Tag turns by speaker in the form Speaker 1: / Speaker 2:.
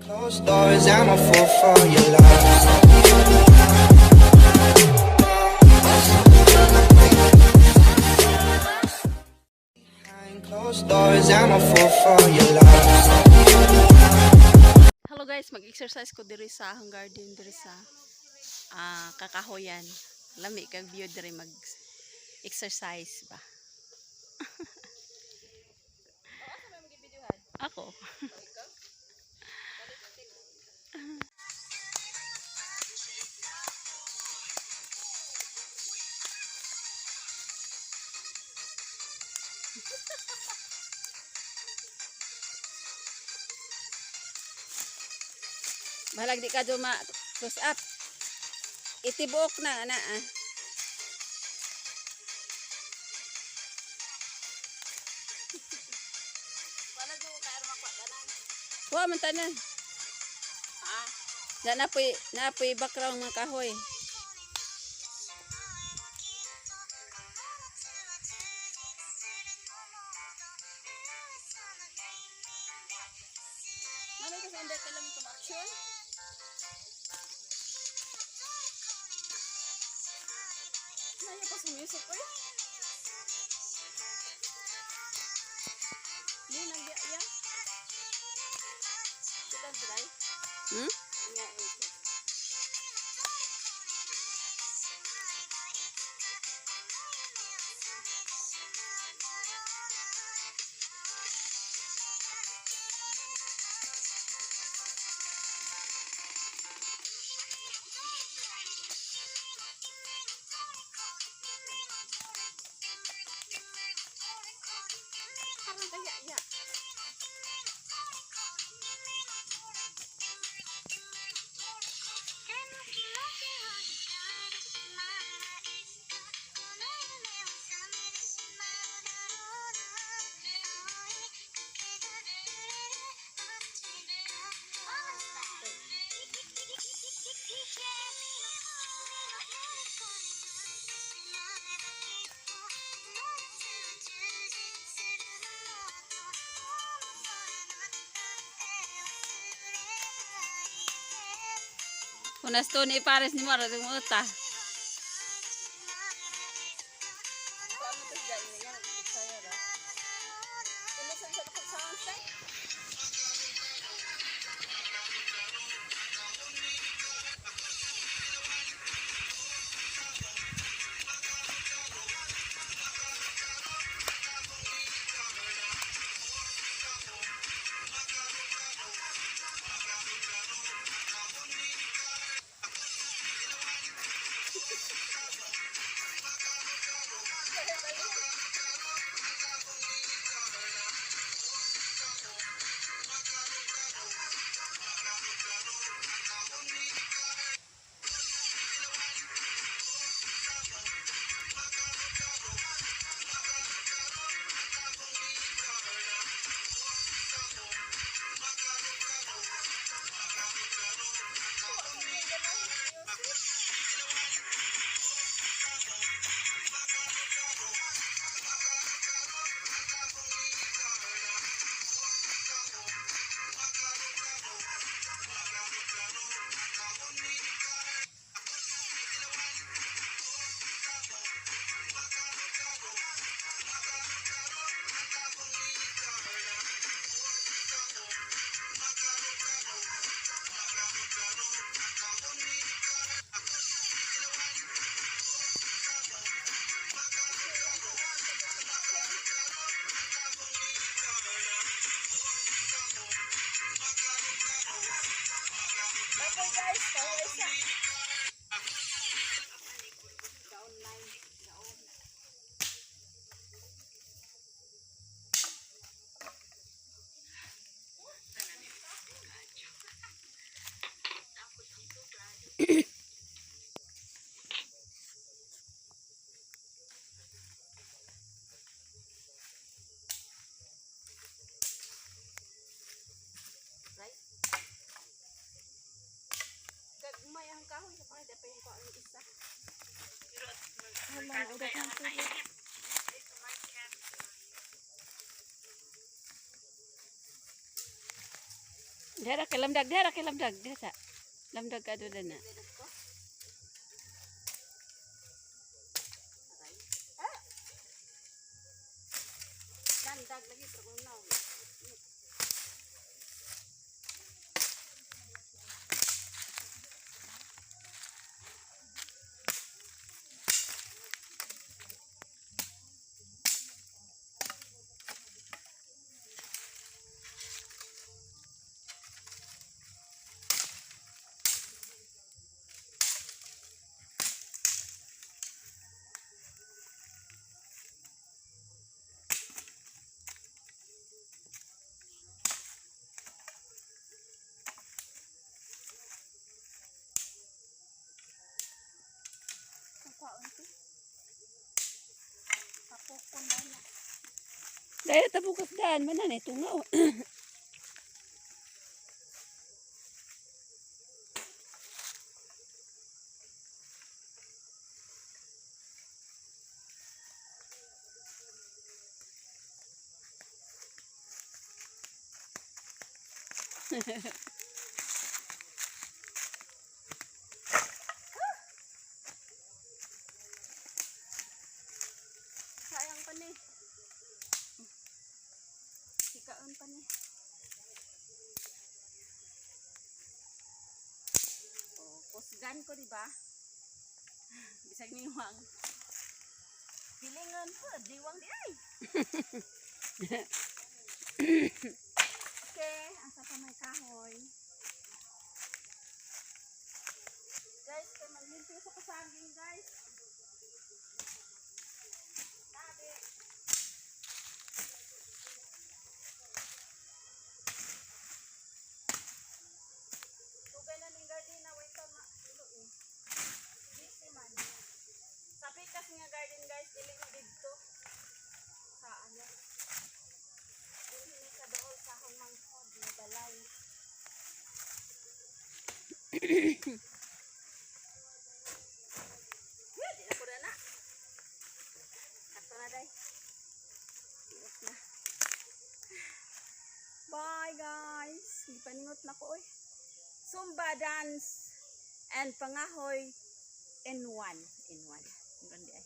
Speaker 1: Closed doors, I'm a fool for your love. Behind closed doors, I'm a fool for your love.
Speaker 2: Hello guys, mag-exercise ko diri sa akong garden diri sa kakahoyan. Lami kag view diri, mag exercise ba. Ako. Bahalag di ka ma close up. Itibuok na ana ah. Wa man tanan. Ah. Na napoy background mga kahoy. Malay ko sa hindi ka lang itong action. Naya pa sa music ko eh. Di nagya ya.
Speaker 3: Kita sila.
Speaker 2: Hmm?
Speaker 3: Nga ito. Parang kaya ya.
Speaker 2: Kunas to ni pares ni Mara mo ta.
Speaker 3: Paano ito siya? Nga, saya ra. Ilusan sa lakot sa sound. Okay guys, kahuay sa. Ga-online. Ga-on. Right? Gagmay ang kahoy sa pakita pa yung kahoy isa.
Speaker 2: Wala, ugat ng tubig. Dara kay lamdag, dara kay lamdag, dara sa. Lamdag ka doon na.
Speaker 3: Dandag lagi pero kung now. Kukuhaon ko. Kapukon ba na?
Speaker 2: Dahil tabukas daan man na ito nga, oh.
Speaker 3: Sayang pa ni. Sikaon pa ni. Oh, kusgan ko, di ba? Bisag niwang. Pilingan po, diwang di ay. Okay, asa pa may kahoy. Guys, kay maglimpyo sa kasaging, guys. Tabi. Tugay na ning garden na wait ma ilo eh. Busy man. Sa pikas nga garden, guys, dili na didto. Sa ano? Dinhi ni sa dool sa akong mangkod nga balay. Di na ko na na. Ato na day. Tiok na. Bye, guys. Gipaningot na ko oy. Zumba dance and pangahoy in one. In one. In one di ay.